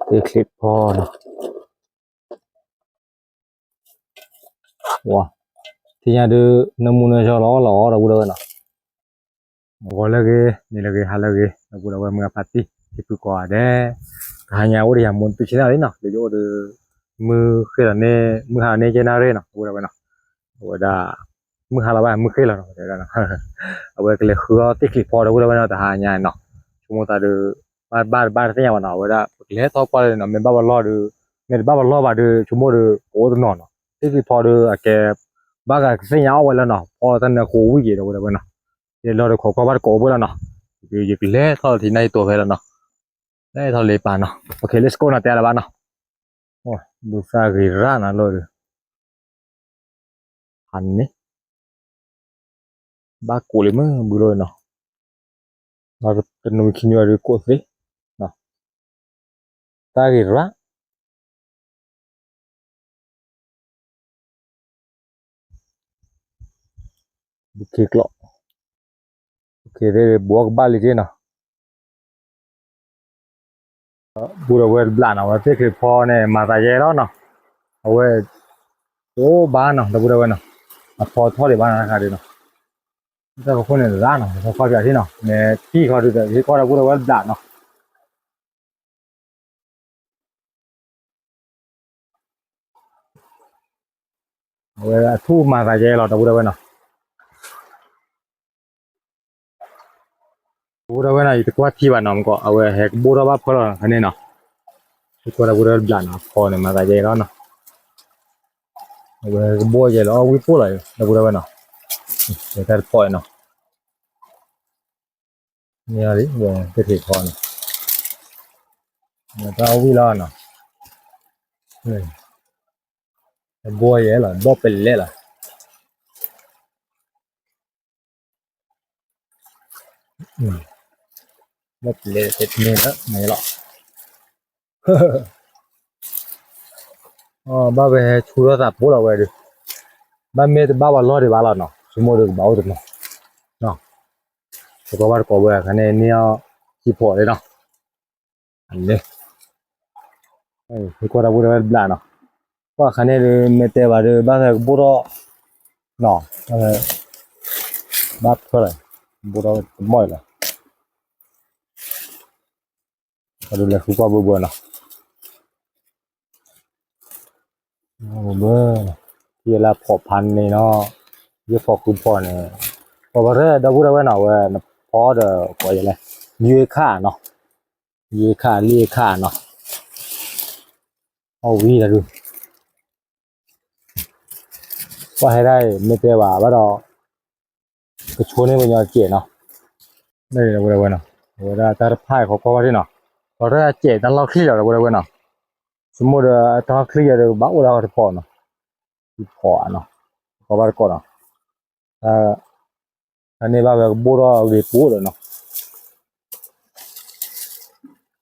သ့ၣ်ချံးဖီနီၤ, ဝါ, သ့ၣ်ညါဒုး နၢမူနၢဆှီလီၤအီၣ်လီၤအီဒီပုၢ်ဒီဝဲၢ်နီၤ, ဂီၤလၢအဂ့ၤ နံၤလၢအဂ့ၤ ဟါလၢအဂ့ၤ ဒီပုၢ်ဒီဝဲၢ်မုၢ်အဖါတံၢ် ထံဖုကိးဂၤဒဲး, တဟါညါအိၣ်ဒီးယၤမူတပံဆ့ၣ်နီၤလံနီၤ, လၢယအိၣ်ဒီး မုၢ်ဃ့ၢ်လီၤန့ၣ် မုၢ်ဟါန့ၢ်ကဲနၣ်ရ့ၣ်နီၤ ဒီပုၢ်ဒီဝဲၢ်နီၤ, အဝဲဒၣ် မုၢ်ဟါလီၤဘၣ် မုၢ်ဃ့ၢ်လီၤနီၤ, အဝဲကလဲၤဃုအီၣ်သ့ၣ်ချံးဖီဒီပုၢ်ဒီဝဲၢ်နီၤ တဟါညါနီၤ, ဆိကမိၣ်သးဒီး ဘၣ်တဘၣ်တဘၣ်တသ့ၣ်ညါဘၣ်နီၤ, အဝဲဒၣ်ပကလဲၤထီၣ်ကွၢ်လၢနီၤ, မ့ၢ်ဘၣ်ပလီၢ်ဒီး မ့ၢ်တဘၣ်ပလီၢ်ဘၣ်ဒီး ဆိကမိၣ်ဒီး ကအိၣ်တနီၤနီၤ, သ့ၣ်ချံးဖီဒီးအကဲ ဘၣ်ဂၤကသ့ၣ်ညါအီၣ်ဝဲလၢနီၤ, ဖီတၢ်နၢဃိဝံၣ်က့ၤဒီပုၢ်ဒီဝဲၢ်နီၤ, ယလီၤဒီးခိးကွၢ်ဘၣ်တကိးအိၣ်ဝဲလၢနီၤ, ယကလဲၤထီၣ်လၢထံနၢ်ယတိာ်ဖဲလၢနီၤ, လဲၤထီၣ်လ့ပာ်နီၤ, အ let's go နီၤ တဲလၢၤဘၣ်နီၤ, ဘုသၣ်ဂ့ၤရၣ်နီၤလီၤဒီး ဟါန့ၣ် ဘၣ်ကိးလံမ့ၢ်ဘုလိၣ်နီၤ, တနွံခံနွံအံၤဒုးကိးသ့, တၢ်ဂ့ၤရၣ် ဘုခ့ကျိး, ဘုခ့သ့ၣ်ဘှီကဘၣ်လံက့နီၤ, ပုၢ်ဒီဝဲၢ်တဘျးနီၤ, အဝဲသ့ၣ်ချံးဖီန့ၣ် မၤသးယဲလီၤနီၤ, အဝဲ တအိၣ်ဘၣ်နီၤ ဒီပုၢ်ဒီဝဲၢ်နီၤ, အဖီထီၣ်ဒံးဘၣ်နီၤ တခါဒုးနီၤ, တၢ်ကခိၣ်န့ၣ်ရၣ်နီၤ, ဖီကွၢ်ပၠးထံနီၤ, မ့ၢ်ထံၣ်ခီဒုး ဟ့ၣ်ကွၢ်ဒီပုၢ်ဒီဝဲၢ်တဘျးနီၤ အဝဲအထူၣ်မၤသးယဲလီၤ ဒီပုၢ်ဒီဝဲၢ်နီၤ, ဒီပုၢ်ဒီဝဲၢ်နီၤ ယတကွၢ်ထံဘၣ်နီၤ မ့ၢ်ကီး အဝဲဟဲကဘိၣ်ထီၣ်ဘၣ်ဖၢလီၤ ခါန့ၣ်နီၤ, ယကွၢ်ဒီပုၢ်ဒီဝဲၢ်တဘျးနီၤ အဖီန့ၣ် မၤသးယဲလီၤနီၤ, အဝဲကဘိၣ်ယဲလီၤ အဝံၣ်ပိၢ်လီၤ ဒီပုၢ်ဒီဝဲၢ်နီၤ, တၢ်တဖီအံၤနီၤ န့ၢ်လံ ဝဲသ့ၣ်ချံးဖီန့ၣ်, တၢ်ဝံၣ်လီၤနီၤ, ဘိၣ်ယဲလီၤ ဘိၣ်ပလဲလီၤ, ဘိၣ်ပလဲတန့ၢ်လၢၤ မ့ၢ်လီၤ, ဘၣ်ဝဲဟဲဆူထီၣ်သးဖိလီၤဝဲဒုး, ဘၣ်မ့ၢ်တဘၣ်ပှၤလီၢ်ဒံးဘၣ်လီၤနီၤ ဆိကမိၣ်ဒီးကဘၣ်အိၣ်တနီၤ, တကိးဘၣ်တကိးဝဲ ခါန့ၣ်န့ၢ်အီၣ်ခံဖီလံနီၤ, အန့ၣ် ဟ့ၣ်ကွၢ်ဒီပုၢ်ဒီဝဲၢ်တဘျးနီၤ, ကွၢ်ခါန့ၣ်ဒုး မ့ၢ်တဲဘၣ်ဒီး ဘၣ်ဝဲကဘိၣ်ထီၣ်နီၤ, ဘၣ်ဖၢလီၤ, ဘိၣ်ထီၣ်တမီၢ်အံၤလီၤ, ပဒုးလဲၤဃုကွၢ်ဘၢဘၢနီၤ, ဘၢဘၢ, ယဲလၢဖီၣ်ဖးန့ၣ်နီၤ, ယဲဖီၣ်ဃုဖီၣ်န့ၣ်, ပှၤပှၤရဲၣ်ဒီပုၢ်ဒီဝဲၢ်နီၤ အဝဲနဖီဒီးကိးယဲလဲၣ်, ယွ့ခၣ်နီၤ, ယွ့ခၣ်လ့ခၣ်နီၤ, အီၣ်ဝံၤတၢ်ဒုး ပှၤဟဲဒၣ်အံၤ မ့ၢ်တဲဘၣ်ဘၣ်ဒီး ကဆိန့ၢ်ပှၤညီစဲးနီၤ, ဒီပုၢ်ဒီဝဲၢ်နီၤ, အဝဲဒၣ်တၢ်တဖၣ်အံၤ ခိးကွၢ်ဘၣ်ထံနီၤ, ပှၤရဲၣ်အစဲးတၢ်လီၢ်ချံလီၤ ဒီပုၢ်ဒီဝဲၢ်နီၤ, ဆိကမိၣ်ဒီးတၢ်လီၢ်ချံယဲဒီး ဘၣ်အိၣ်ဒၣ်တဖီနီၤ, တဖီနီၤ, ခိးဘၣ်တကိးနီ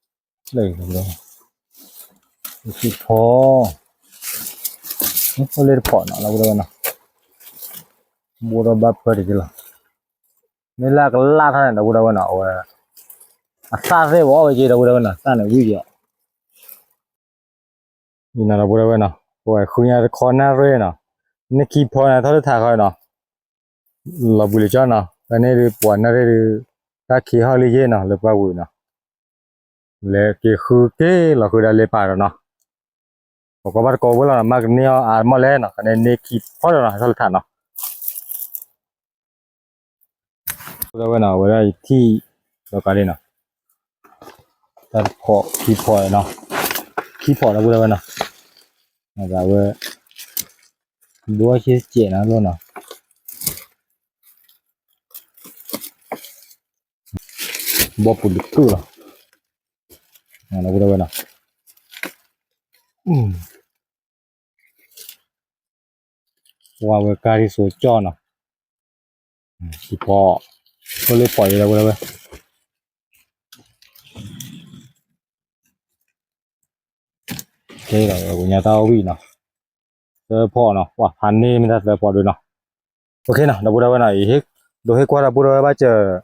ၤ, တၢ်န့ၢ်ဘၣ်ဝဲကဘိၣ်ထီၣ်အဂ့ၤပူၤဒီးနီၤ, ဖီ, ဖီလ့တဖီနီၤ ဒီပုၢ်ဒီဝဲၢ်နီၤ, ဘိၣ်ထီၣ်ဘၣ်ဖၢတက့ၢ်လီၤ, မ့ၢ်လၢအကလၣ်ထီၣ်န့ၣ် ဒီပုၢ်ဒီဝဲၢ်နီၤ အဝဲ အသၣ်သ့ၣ်ဝဲအီၣ်ဝဲက့ၤ ဒီပုၢ်ဒီဝဲၢ်နီၤ သၣ်န့ၣ်ဝံၣ်က့ၤအီၤ အံၤနီၤ ဒီပုၢ်ဒီဝဲၢ်နီၤ ပဝဲဃုညါတခီနၣ်ရ့ၣ်နီၤ, နခံဖီန့ၣ် ထီၣ်တထးဃီနီၤ, လီၤဘှံးလံာ်ကၠီနီၤ, ဖဲန့ၣ်ဒုး ပှၤနၣ်ရ့ၣ်ဒုး တၢ်ခံဟီၣ်လံယ့ၢ်နီၤ လၢပှၢ်ဝံၤနီၤ, လဲၤက့ၤဃုက့ၤလီၤဃုဒၣ်လ့ပာ်ဒီးနီၤ, ပကွၢ်ဘၣ်တကိးဝဲလီၤနီၤ မ့ၢ်ကန့ၢ်အီၣ်အါမီၢ်လဲၣ်နီၤ, ကန့ၢ်န့ၢ်ခံဖီဒီးနီၤ ထီၣ်လၢထးနီၤ ဒီပုၢ်ဒီဝဲၢ်နီၤ အဝဲဒၣ်ယထံၣ် ဒီးကါလံနီၤ, တၢ်တဖီခံဖီနီၤ, ခံဖီဒီပုၢ်ဒီဝဲၢ်နီၤ, အဝဲ ဒိၣ်ဆံးစဲးနီၤလီၤနီၤ, ဘီပူၤတကုၢ်လီၤ, ဒီပုၢ်ဒီဝဲၢ်နီၤ, ပှၤဝဲကါဒ်စိၤကၠီနီၤ, ခံဖီ, ထိၣ်လ့ဖီအံၤဒီပုၢ်ဒီဝဲၢ် ကဲဒီး ပညါတၢ်အီၣ်ဝံၣ်နီၤ, သၢဖီနီၤ, ပှၤဖးန့ၢ်မ့ၢ်တၢ်သၢဖီဒုနီၤ, အိၣ်ခ့နီၤ ဒီပုၢ်ဒီဝဲၢ်နီၤ, ယဟ့ၣ်ဒိးဟ့ၣ်ကွၢ်ဒီပုၢ်ဒီဝဲၢ်ဘၣ်စၢၤ,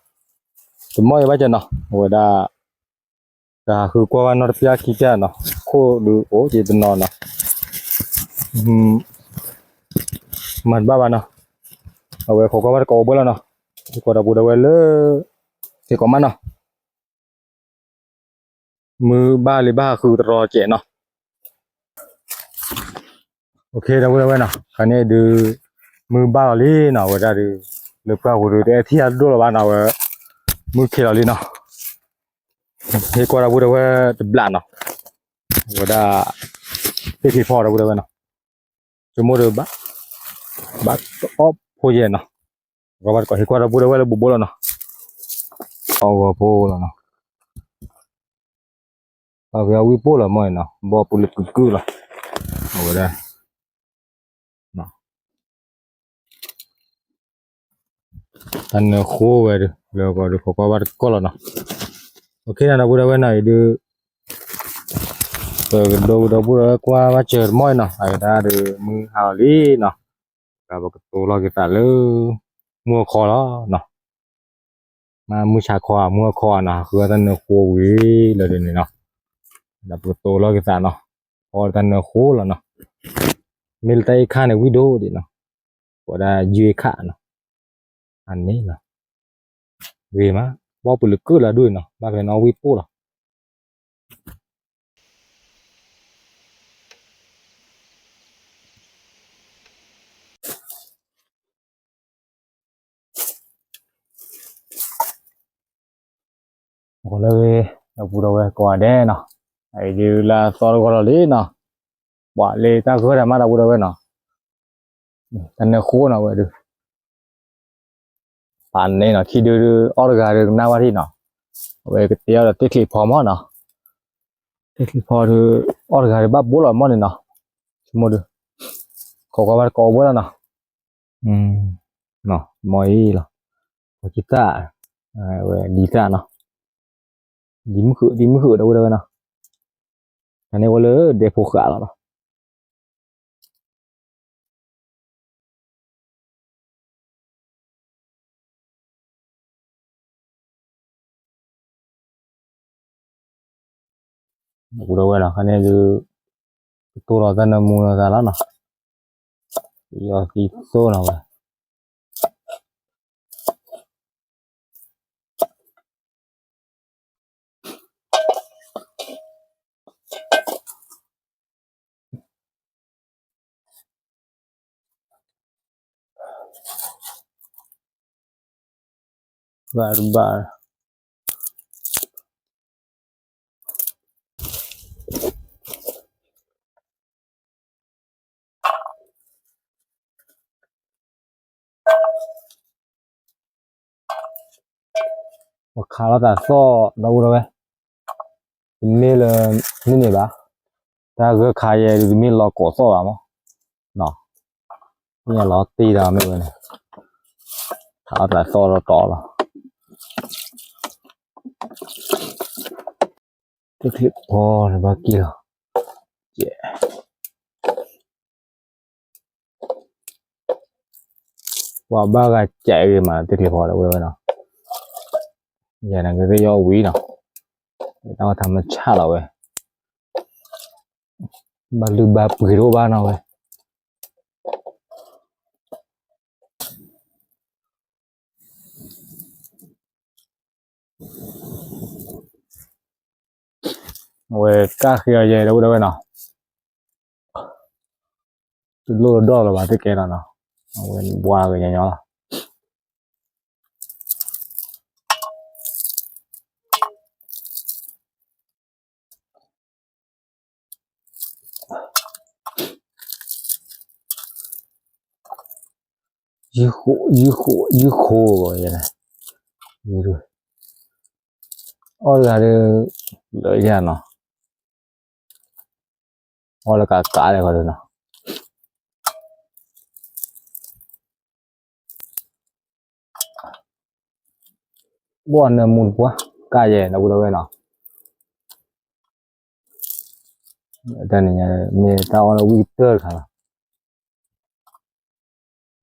တမီၢ်ယဘၣ်စၢၤနီၤ, အဝဲဒၣ် တဟးဃုကွၢ်ဘၣ်နီတပျၢ်ခံပျၢ်နီၤ, မ့ၢ်တၢ်ဖိဒုးအိၣ်က့ၤတနီၤနီၤ, မၤတဘၣ်ဘၣ်နီၤ, အဝဲခိးကွၢ်ဘၣ်တကိးအိၣ်ဘှီလီၤနီၤ, ဟ့ၣ်ကီးဒီပုၢ်ဒီဝဲၢ်လၢ ဟ့ၣ်ကီးမးနီၤ, မုၢ်ဘၣ်လံဘၣ်ဃုတရီကဲးနီၤ, ဒီပုၢ်ဒီဝဲၢ်နီၤ, ခါန့ၣ်ဒုး မုၢ်ဘၣ်လီၤလံနီၤ, အဝဲဒၣ်ဒုး လၢပှၢ်ပူၤဒုး တအဲၣ်ထံၣ်အဒိၣ်လီၤဘၣ်နီၤ, အဝဲ မုၢ်ခံးလီၤလံနီၤ, ဟ့ၣ်ကီးဒီပုၢ်ဒီဝဲၢ်တဘျီနီၤ, အဝဲဒၣ် သ့ၣ်ခံဖီဒီပုၢ်ဒီဝဲၢ်နီၤ, ဆိကမိၣ်ဒီး ဘၣ်တအီၣ်ဖိယဲၢ်နီၤ, ကဘၣ်တကိးဟ့ၣ်ကီးဒီပုၢ်ဒီဝဲၢ်လၢဘူးဘူးလီၤနီၤ, အီၣ်ဂီၤဖိလီၤနီၤ, ပှၤဖဲအဝံၣ်ပိၢ်လီၤမ့ၢ်နီၤ, ဘီပူၤလၢကုၢ်ကုၢ်လီၤ, အဝဲဒၣ် တၢ်နၢဃိဝဲဒုး လၢကီးဒုး ခိးကွၢ်ဘၣ်တကိးလီၤနီၤ, အခဲန့ၣ်ဒီပုၢ်ဒီဝဲၢ်နီၤ အံၤဒုး ပကဒိကဒီပုၢ်ဒီဝဲၢ်ကွၢ်ဘၣ်စၢၤတမီၢ်နီၤ, အဝဲဒၣ်ဒုး မုၢ်ဟါလီၤလံနီၤ, ပကတိၤလီၤက့ၤသးလၢ မုၢ်အခီလီၤနီၤ, မ့ၢ်မုၢ်ဆါခီ မုၢ်အခီနီၤ, ဃုအီၣ်တၢ်နၢဃိဝံၤလၢဒ်န့ၣ်နီၤ, ဒီးပကတိၤလီၤက့ၤသးနီၤ, အီၣ်တၢ်နၢဃိလီၤနီၤ, မ့ၢ်လၢတၢ်အ့ၣ်ခါန့ၣ် ဝံၣ်ဒိၣ်ဒံးနီၤ, ပဝဲဒၣ်ယုၢ်အ့ၣ်ခါနီၤ, အန့ၣ်နီၤ, ဂ့ၤမး, ဘီပူၤလၢကုၢ်လီၤဒုးနီၤ, ဘၣ်ဖဲနီၤဝံၣ်ပိၢ်လီၤ အဃိလၢ ဒီပုၢ်ဒီဝဲၢ်ကိးဂၤဒဲးနီၤ, အအံၤဒုးလၢအသီတဂီၢ်လီၤလံနီၤ, ပှၤလၢတၢ်ဂၢၢ်တၢ်မၤဒီပုၢ်ဒီဝဲၢ်နီၤ, တၢ်နၢဃိနီၤဝဲဒုး ပာ်န့ၣ်နီၤ, ခံဒုဒုး အီၣ်တဂၤဒုးကနၣ်ဝဲထံၣ်နီၤ, အဝဲကတဲအီၤဒီးသ့ၣ်ချံးဖီမ့ၢ်နီၤ, သ့ၣ်ချံးဖီဒုး အီၣ်တဂၤဒုးဘၣ်ဘိလီၤမ့ၢ်န့ၣ်နီၤ, ဆိကမိၣ်ဒုး ခိးကွၢ်ဘၣ်တကိးအိၣ်ဘှီလီၤနီၤ, မ့ၢ်အံၤလီၤ, ခိးကံၣ်သၣ်, ဝဲဒံသၣ်နီၤ, ဒံမုၢ်ဃုာ် ဒံမုၢ်ဃုာ်ဒီပုၢ်ဒီဝဲၢ်နီၤ, တၢ်န့ၣ်ဝဲလၢဒဲဖိဃာ်လီၤနီၤ ဒီပုၢ်ဒီဝဲၢ်နီၤ, ခါန့ၣ်ဒုး ကတိၤလီၤတၢ်နၢမူလီၤသးလီၤနီၤ, ယီၤသံသိနီၤဝဲ ဘၣ်ဘၣ် ပခးလီၤသးသီၣ်ဒီပုၢ်ဒီဝဲၢ်, တမ့ၢ်လၢ န့ၢ်န့ၣ်ဘၣ်, တၢ်ဂၢၢ်ခါယဲဒုးတမ့ၢ်လီၤကိးသီၣ်ဘၣ်မး, မ့ၢ်လီၤတံၢ်ဒီးမ့ၢ်ဝဲန့ၣ်, ခးလီၤသးသီၣ်ဒီတီလီၤ, တချံးဖီန့ၣ်ဘၣ်က့ၤလီၤ, ကဲ ပှၤဘၣ်ဂၤကဲးဂ့ၤမး တချံးဖီဒီပုၢ်ဒီဝဲၢ်နီၤ, ယၤန့ၣ်ကသ့ၣ်ယီၣ်ဝံၤနီၤ, တၢ်ဝဲထါမဆၣ်လီၤဝဲ, ဘၣ်လုၢ်ဘၣ်ပှ့ၤတအိၣ်ဘၣ်နီၤဝဲ အဝဲကၣ်ဃ့အီၤယဲဒီပုၢ်ဒီဝဲၢ်နီၤ, တလိၣ်တဒီၣ်လၢၤဘၣ်သ့ၣ်ကဲနီၤနီၤ, အဝဲဘှါဂ့ၤညီညီလီၤ. ယုၢ်ဃိ ယုၢ်ဃိ ယုၢ်ဃိဂီၤယဲ, အီၣ်တဂၤဒီး လၢယၤနီၤ, အီၣ်လၢကးကးလဲၣ်ဃီဒီးနီၤ. ဘီၣ်နၢမူတပှၢ် ကၣ်ယဲၢ်ဒီပုၢ်ဒီဝဲၢ်နီၤ, တၢ်န့ၣ်ညါ မ့ၢ်တၢ်အီၣ်လၢဝံၣ်ကတၢၢ်တခါလီၤ,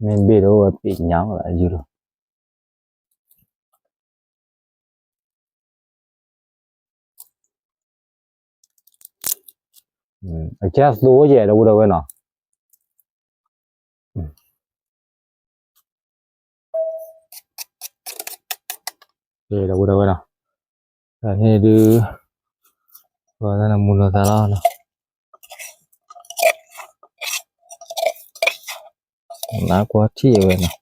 မ့ၢ်ဘ့ၣ်ဒီးဝဲပ့ၤညါလီၤ ယုၢ်လီၤ. အကဲသိယဲၢ် ဒီပုၢ်ဒီဝဲၢ်နီၤ. ဒီပုၢ်ဒီဝဲၢ်နီၤ, တၢ်န့ၣ်ဒုး ပှၤတၢ်နမူလီၤသးလီၤနီၤ, နကွၢ်ထံၣ်ဝဲနီၤ.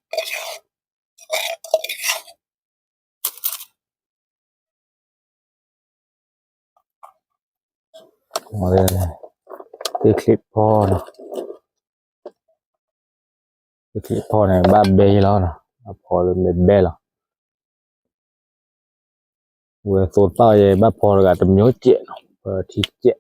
သ့ၣ်ချံးဖီနီၤ, သ့ၣ်ချံးဖီန့ၣ် ဘၣ်ဘဲယဲလီၤနီၤ, အဖီလၢမ့ၢ်ဘဲလီၤ. ဝဲသိသၣ်ယဲ ဘၣ်ဖီတဂၤတမျိုးစဲးနီၤ, ပထံစဲး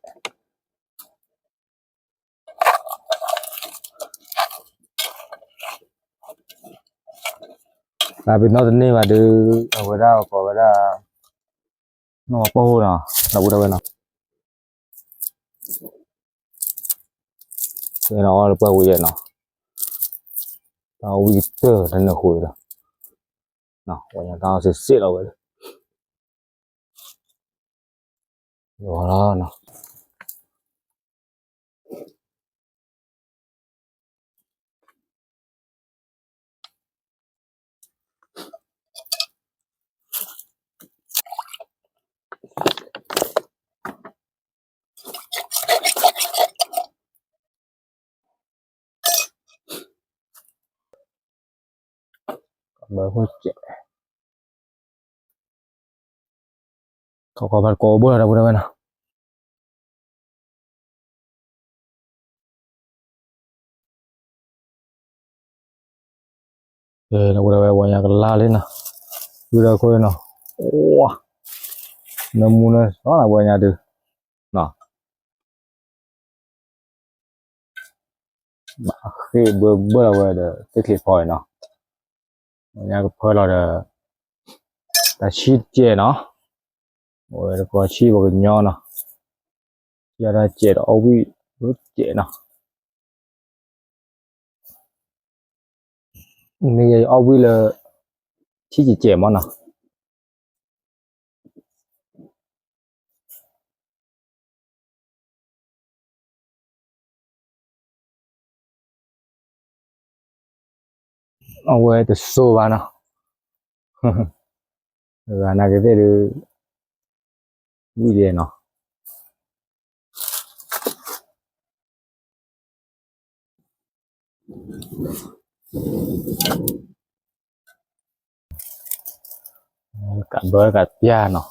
တၢ်ပ့ၤနီၣ်တန့ၢ်ဘၣ်ဒုး အဝဲဒၣ်ကိးဝဲဒၣ် နီၢ်ပီၢ်ဟိနီၤ, ဒီပုၢ်ဒီဝဲၢ်နီၤ, အီၣ်တပှၢ်ဝံၤယဲနီၤ, တၢ်အီၣ်ဝံၣ်ကတၢၢ်တနၢၤဃိလီၤ, ဝဲညါတၢ်အီၣ်စ့းစ့းလီၤဝဲ, ယီၤလီၤနီၤ. ဘၣ်ဃိစဲး ကီကီဘၣ်တကိးဘိလီၤ ဒီပုၢ်ဒီဝဲၢ်နီၤ. ဒီပုၢ်ဒီဝဲၢ် ပှၤညါကလါလံနီၤ, ဝံၤဒီးခိၣ်နီၤ, ဝါ, နမူနစီနီၤ ပှၤညါဒုး, ဘၣ်ဃ့ၢ်ဘၢဘၢလီၤဝဲဒီး သ့ၣ်ချံးဖီအံၤနီၤ, ပှၤညါကဖၢလီၤဒီး တၢ်ဆံၣ်တကဲးနီၤ, အဝဲတကိးဆံၣ်ပှၤကညီနီၤ, ဆံၣ်အတၢ်စဲးဒီးအီၣ်ဝံၣ်ဘၢစဲးနီၤ. မ့ၢ်ယအီၣ်ဝံၣ်လၢ ထံၣ်ကဲးကဲးမးနီၤ. အဝဲတစိၤဘၣ်နီၤ, ဂၤနာ်က့ၤသ့ၣ်ဒုး ဝံၣ်ဒဲးနီၤ. ကးဘၢကးပျၢ်နီၤ,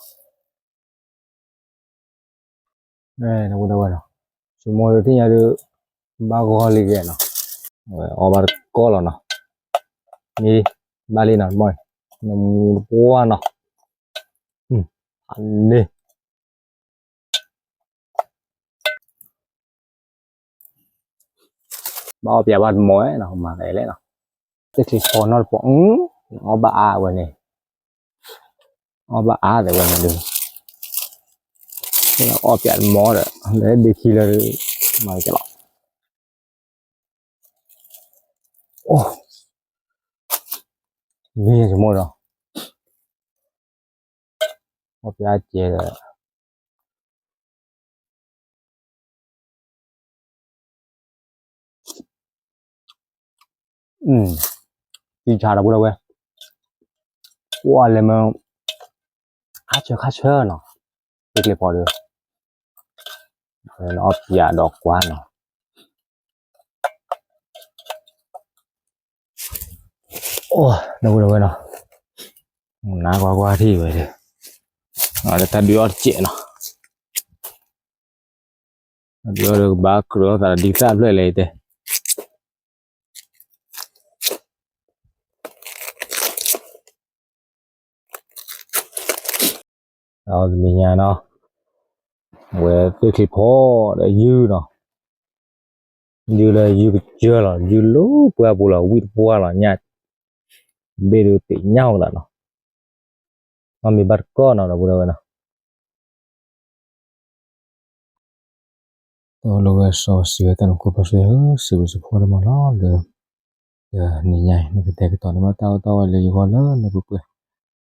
ဝဲဝဲနီၤ, ဆိကမိၣ်ဒုးသ့ၣ်ညါဒုး ဘၣ်ဂီၢ်လံကဲနီၤ, အီၣ်ဘၣ်တကီၢ်လီၤနီၤ, မ့ၢ်ဘၣ်လံနီၤ, မ့ၢ်နမူတပှၢ်နီၤ, အန့ၣ် ဘၣ်အီၣ်ပၠးဘၣ်တမီၤနီၤ, မၤလဲၣ်လဲၣ်နီၤ, သ့ၣ်ချံးဖီနီတပီၤ, အီၣ်ဘၣ်အါဝဲန့ၣ်, အီၣ်ဘၣ်အါဒဲးဝဲန့ၣ်ဒုး, အီၣ်ပၠးတမီၤဒီး လဲၤဒ့ခံလၢ မၤကလီၤ, အိၣ် မ့ၢ်ဆိကမိၣ်ဒီး အီၣ်ပၠးကဲဒီး သံဆါဒီပုၢ်ဒီဝဲၢ်, ကွၢ်လဲၤမ့ၢ် ခါဆၢခါဆၢနီၤ, သ့ၣ်ချံးဖီဒီး အီၣ်ပၠးဒီးကွၢ်နီၤ. အိၣ် ဒီပုၢ်ဒီဝဲၢ်နီၤ, နကွၢ်ကွၢ်ထံၣ်ဝဲဒၣ်, တၢ်ဒုးအီၣ်တစဲးနီၤ, တၢ်ဒုးအီၣ်ဒီးကဘၣ်ကြၢးအီၣ်သးဒ်သၣ်ဖျၢၣ်လဲၣ်တဲ ဒီးတနံၤညါနီၤ, အဝဲသ့ၣ်ချံးဖီဒီးယုၢ်နီၤ, ယုၢ်လၢယုၢ်ကစၢၢ်လီၤ, ယုၢ်လၢပှၢ်ပူၤလီၤ, ဝံၣ်တပှၢ်လီၤ, ညၣ်ဘ့ၣ်ဒုးသ့ၣ်ညါကလးနီၤ, မ့ၢ်ဘၣ်တကီၢ်နီၤ ဒီပုၢ်ဒီဝဲၢ်နီၤ. တၢ်အိၣ်လၢဝဲစီၤစံးဝဲတၢ်နကိၢ်ပၢ်ဆှၢဧၢ, စံးဘျုးစံးဖှိၣ်ဒိၣ်မးလီၤလၢ တနံၤညါအံၤ နကတဲာ်ကတီၤန့ၢ်ဘၣ်တၢ်အီၣ်တၢ်အီလၢယဂီၢ်လၢလၢပှဲၤပှဲၤ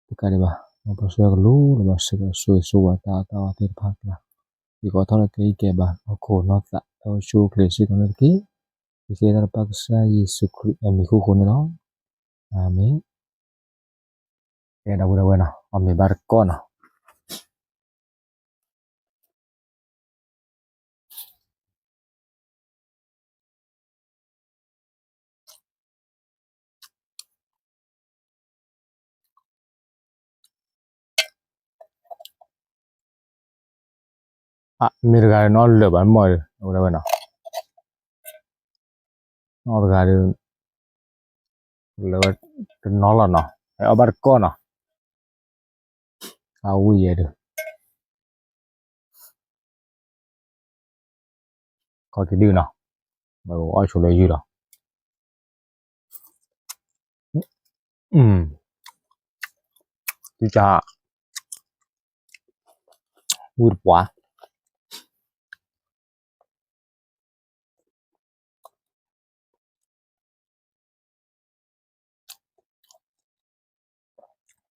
တကးဒံးဘၣ်, မ်ပၢ်ဆှၢကလူးလၢဘၣ်ဆိၣ်ဂ့ၤဆိၣ်ဝါတၢ်အီၣ်တၢ်အီသ့ၣ်တဖၣ်အကျါ, ဟံၣ်ဃီထီၣ်လၢကဲအံၤကဲဘၣ် ဟီၣ်ခိၣ်နီၢ်သး ဒီးအိၣ်ဆူၣ်အိၣ်ချ့စ့ၢ်ကီးန့ၣ်တက့ၢ်. ယဃ့တၢ်ဒီးပၢ်ကစၢ်ယ့ၣ်ၡူးခရံာ်အမံၤဃိဃိန့ၣ်လီၤ. အၤမ့ၣ်. ကဲ ဒီပုၢ်ဝဲၢ်နီၤ အီၣ်မ့ၤဘၣ်တကီၢ်နီၤ. မ့ၢ်တဂၤနီၤလၢာ်ဘၣ်မီၢ်ဒီး ဝဲဒၣ်ဝဲနီၤ, နီၢ်တဂၤဒီး လၢာ်ဝဲတနီၤလီၤနီၤ, ဟဲအီၣ်ဘၣ်တကီၢ်နီၤ, အဝံၣ်ယဲဒုး ခီက့ၤဒုနီၤ, အီၣ်ဆိလၢယုၢ်လီၤ, သုက ဝံၣ်တပှၢ်,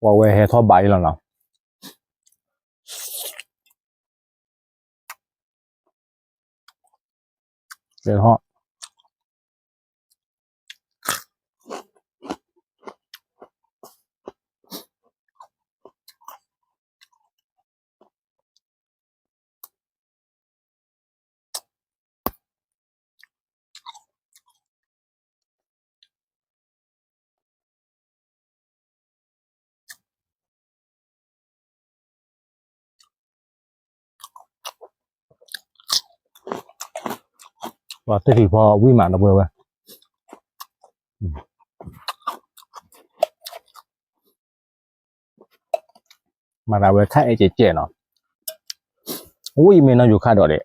ပှၤဝဲဟဲထီၣ်ဘးအံၤလီၤနီၤ. ပှၤသ့ၣ်ထံၣ်ဖီဝံၣ်မးဒီပုၢ်ဝဲၢ်, မၤသးဝဲခါအဲၣ်ကဲးကဲးနီၤ, ဝံၣ်မ့ၢ်နီၤယိၤခါဒီးဒဲး,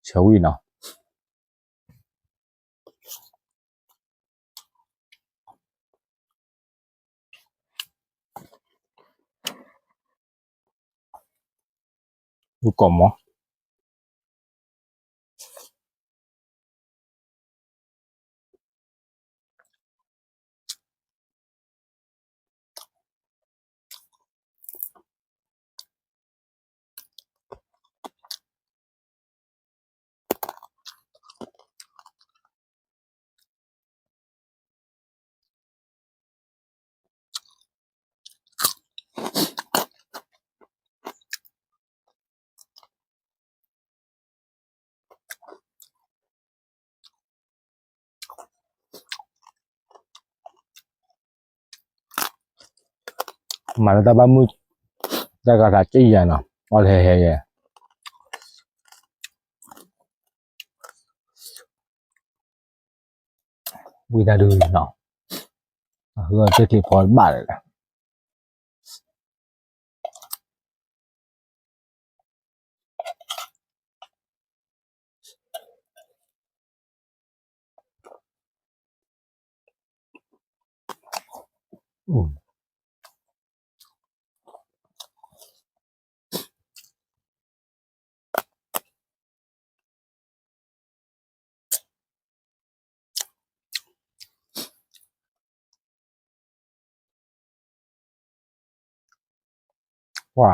ဆၢဝံၣ်နီၤ. ဝံၣ်ကိးမီၤ မၤလၢတၢ်ဘၣ်မုၢ် တၢ်ဂၤသးကံၣ်ယၤနီၤ, အီၣ်လၢဟဲဟဲယဲ, ဝံၣ်တၢ်ဒုးနီၤ, အဃိသ့ၣ်ထံၣ်ဖီဘၣ်လၢ ပှၤ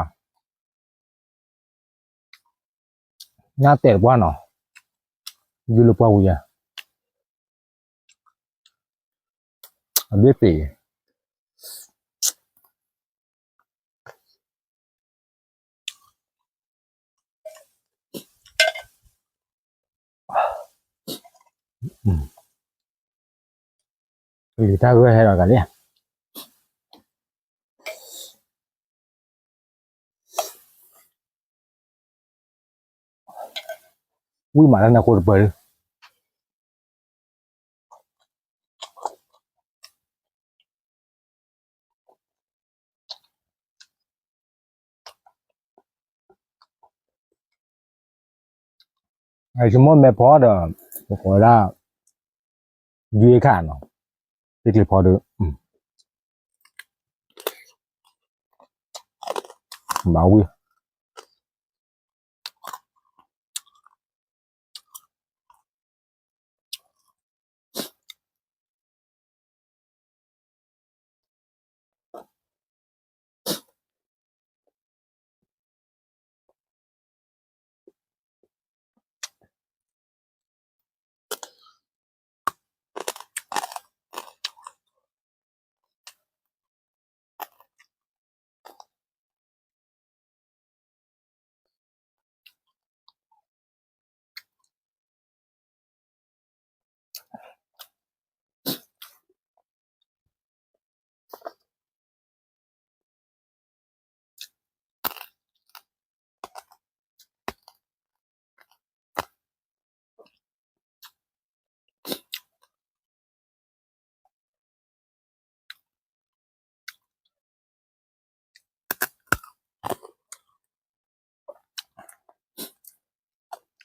ညၣ်တဲာ်တပှၢ်နီၤ, ယုၢ်လၢပှၢ်ဝံၤယၤ, အဘ့ၣ်ပ့ၤ လံၤတၢ်ဂၢၢ်ဟဲဒီးကလံ, ဝံၣ်မးလၢနၢ်ခိတပၢၤဒုး ယဆိကမိၣ်မဲာ်ဖီဒီး ပကိးဝဲဒၣ် ယွ့ခါနီၤ, သ့ၣ်ကျ့ၤဖီဒီး ဘၣ်ဝံၣ် ပ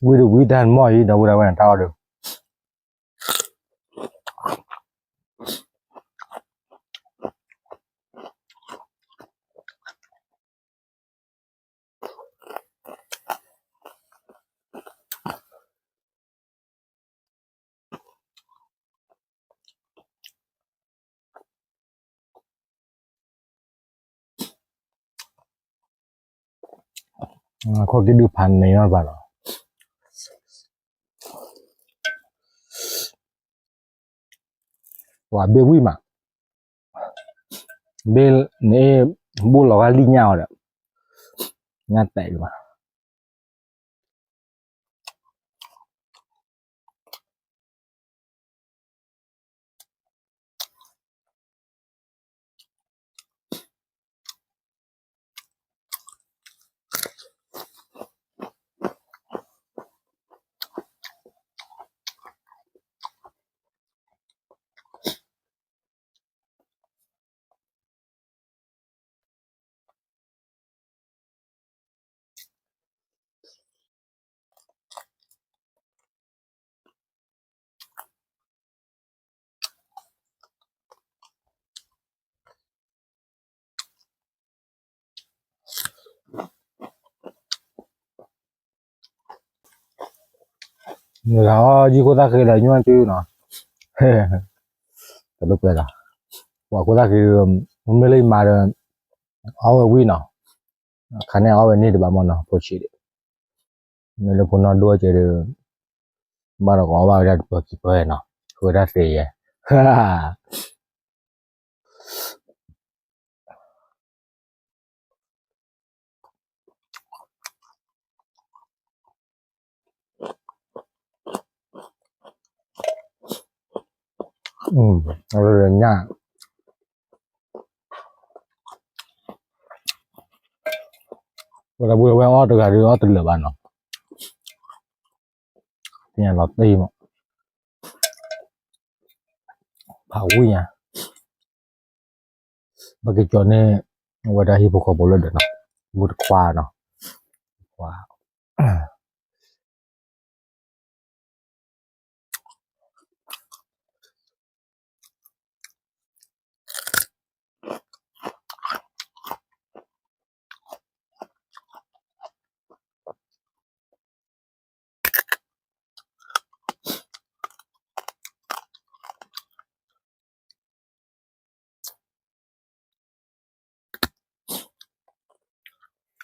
ဝံတဝံတၢ်မီၢ်အံၤ ဒီပုၢ်ဒီဝဲၢ်န့ၣ် တၢ်အီၣ်ဒီး ခီၣ်က့ဒုးဖးန့ၢ်နီတဘၣ်လီၤ. ပှၤဘ့ၣ်ဝံၣ်မး, ဘ့ၣ်န့ၣ် ဘိၣ်လီၤဂာ်လံၣ်ညၣ်အီၤဒီး ညၣ်တဲာ်လီၤမး. နဂၤအီၣ်ယံၢ်ခိၣ်သၣ်ဃ့ဒီးညွၢ်စုနီၤ, တလိၣ်ကွဲလီၤ, ပှၤခိၣ်သၣ်ဃ့ မ့ၢ်လၢယမါဒီး အီၣ်ဝဲဝံၣ်နီၤ, ခါန့ၣ်အီၣ်ဝဲန့ၢ်တဘၣ်မ့ၢ်နီၤ ဖိဆံးဒီး, မ့ၢ်လၢဖိနီၢ်ဒိၣ်ကဲဒီး ဘၣ်ဒီးကအီၣ်ဘၣ်ဝဲဒၣ်တပၢၤခံပၢၤနီၤ, ဃ့ဝဲဒၣ်သ့ယဲ, ညၣ် ဝဲဒၣ်ပုၢ်ဝဲၢ်အီၣ်တဂၤဒီးအီၣ်တလၢာ်ဘၣ်နီၤ, သ့ၣ်ညါလီၤတံၢ်မး, ဖးဝံၣ်ညါ, ဘၣ်က့ၤကၠီန့ၣ် ဝဲဒၣ်ဟံၣ်ဖိဃီဖိလၢဒီးနီၤ, မုၢ်တခွါနီၤ, ခွါ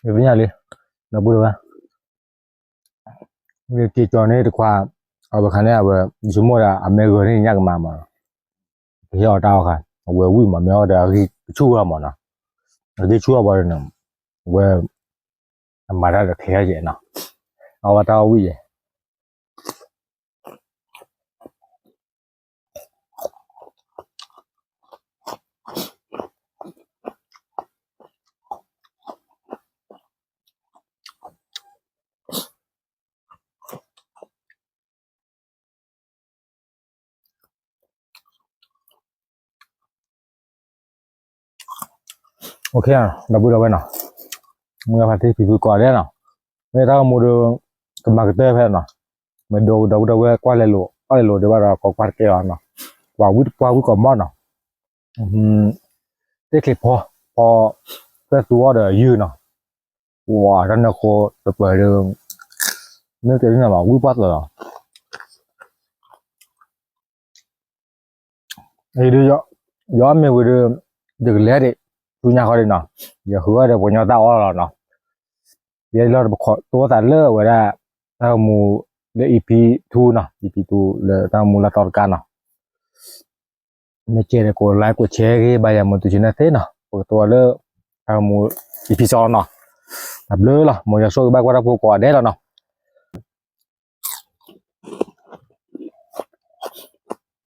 ယသ့ၣ်ညါလံ, ဒီပုၢ်ဒီဝဲၢ်, က့ၤကၠီန့ၣ်တခွါ, အဝဲခါန့ၣ် အဝဲ ယဆိကမိၣ်ဒၣ်အမဲဂီၤန့ၣ်ညၣ်ကမၤမးနီၤ, ကဟ့ၣ်အီၤတၢ်အီၣ်ခါ, အဝဲဝံၣ်မး မ့ၢ်အီၣ်ဒီးအဂံၢ်ကဆူၣ်ဝဲမးနီၤ, အဂံၢ်ဆူၣ်အီၣ်ဘၣ်ဒီးနီၤ, အဝဲ အမၤတၢ်ဒီးခဲအီၣ်ယဲနီၤ, အဝဲတၢ်အီၣ်ဝံၣ်ယဲ ဒီပုၢ်ဒီဝဲၢ်နီၤ, မုၢ်ဂၤဖါတံၢ်ဖံဖုကိးဂၤဒဲးနီၤ, မ့ၢ်တၢ်ဂီၤမူဒီး ကမၤကတၢၢ်ဖဲနီၤ, မ့ၢ်ဒိဒီပုၢ်ဒီဝဲၢ်ကွၢ်လဲၤလိာ် ကွၢ်လဲၤလိာ်ဒံးဘၣ်ဒီး ကကွၢ်တကဲလီၤနီၤ, ပှၤဝံၣ်တပှၢ်ဝံၣ်ကီးမီၢ်နီၤ, သ့ၣ်ချ့ဖီ ဖီ သၢသူအီၣ်ဒီးယုၢ်နီၤ, ပှၤတၢ်နၢဃိတပၢၤဒီး မ့ၢ်ကဲၤန့ၣ်လီၤ ဝံၣ်ပှၢ်သၢလီၤ အံၤဒီး ယအီၣ်မ့ၤဝံၤဒီး ယကလဲၤဒံး ဆူညါဃီဒံးနီၤ, ယဃုအီၣ်ဒီးပှၤကညီတၢ်အီၣ်လီၤနီၤ, ယဲလီၤတပခီတိသးလၢဝဲဒၣ် တၢ်ဂီၤမူလၢ EP two နီၤ, EP two လၢတၢ်ဂီၤမူလၢတီတကါနီၤ, မ့ၢ်ကဲဒီး ကိး like ကိး share ဂ့ၤ ဘၣ်ယၤမ့ၢ်တုၤဆံနၢ်သ့နီၤ, ပကတိၤလၢ တၢ်ဂီၤမူ EP စီနီၤ, တၢ်ဘျုးလီၤ မ်ယွၤဆိၣ်ဂ့ၤဘၣ်ကွၢ်တၢ်ဖိကိးဂၤဒဲးလီၤနီၤ,